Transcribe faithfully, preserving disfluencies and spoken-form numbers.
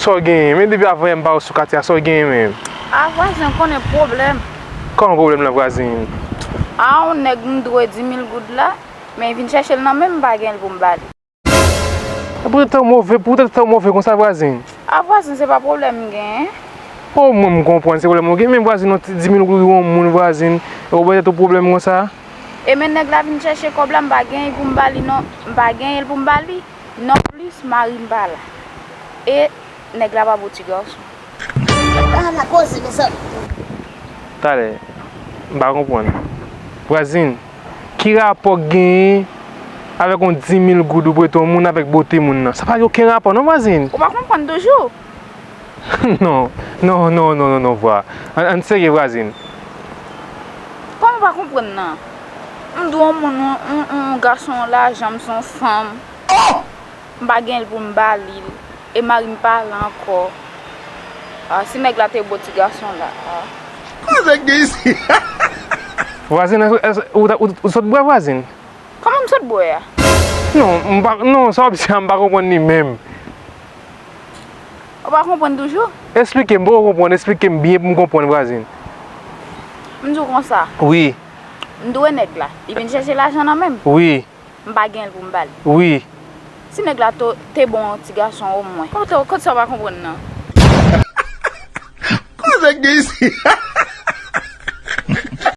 Sa w genyen? Men depi avan yè m pa wè w sou katye a, sa w genyen menm? A vwazen, konnen pwoblèm. Kòman pwoblèm nan, vwazin? A yon nèg m dwe di mil goud la, men vin chèche l nan men m, m pa gen l pou m ba li. Poutèt sa w move, poutèt sa w move konsa, vwazin? A vwazen, se pa pwoblèm m genyen. O, mwen m konprann se pwoblèm ou gen, men vwazin, yon ti di mil goud yon moun, vwazin, e ou bay tèt ou pwoblèm konsa? E men nèg la vin chèche kòb la, m pa genyen pou m ba li non, m pa genyen l pou m ba li. Non plis, mari m pa la. E nèg la pa bo ti gason. Ala koze, mezanmi. Talè, m pa konprann. Vwazin, ki rapò k genyen avèk yon di mil goud ou prete yon moun avèk bote moun nan? Sa pa gen okenn rapò non, vwazin. Ou pa konprann toujou? Non, non, non, non, non, non, vwa. Ann, ann serye, vwazin. Kòman w pa konprann nan? M dwe yon moun, yon, yon, yon gason lajan, m se yon fanm. M pa gen l pou m ba li l. E mari m pa la ankò. A, si nèg la te bo ti gason la. A. Koze k gen isi? Vwazin, èske, èske, ou, ou, ou sot bwè, vwazin? Kòman m sot bwè a? Non, m pa, non, sa w ap di a, m pa konprann li menm. Ou pa konprann toujou? Esplike m, m poko konprann, esplike m byen pou m konprann, vwazin. M di w konsa, Wi, m dwe nèg la. Li vin chèche lajan nan men m. wi, M pa gen l pou m ba li. wi. Si nèg la to, te bon yon ti gason omwen. Kote, kote sa w pa konprann nan? Koze k gen isi?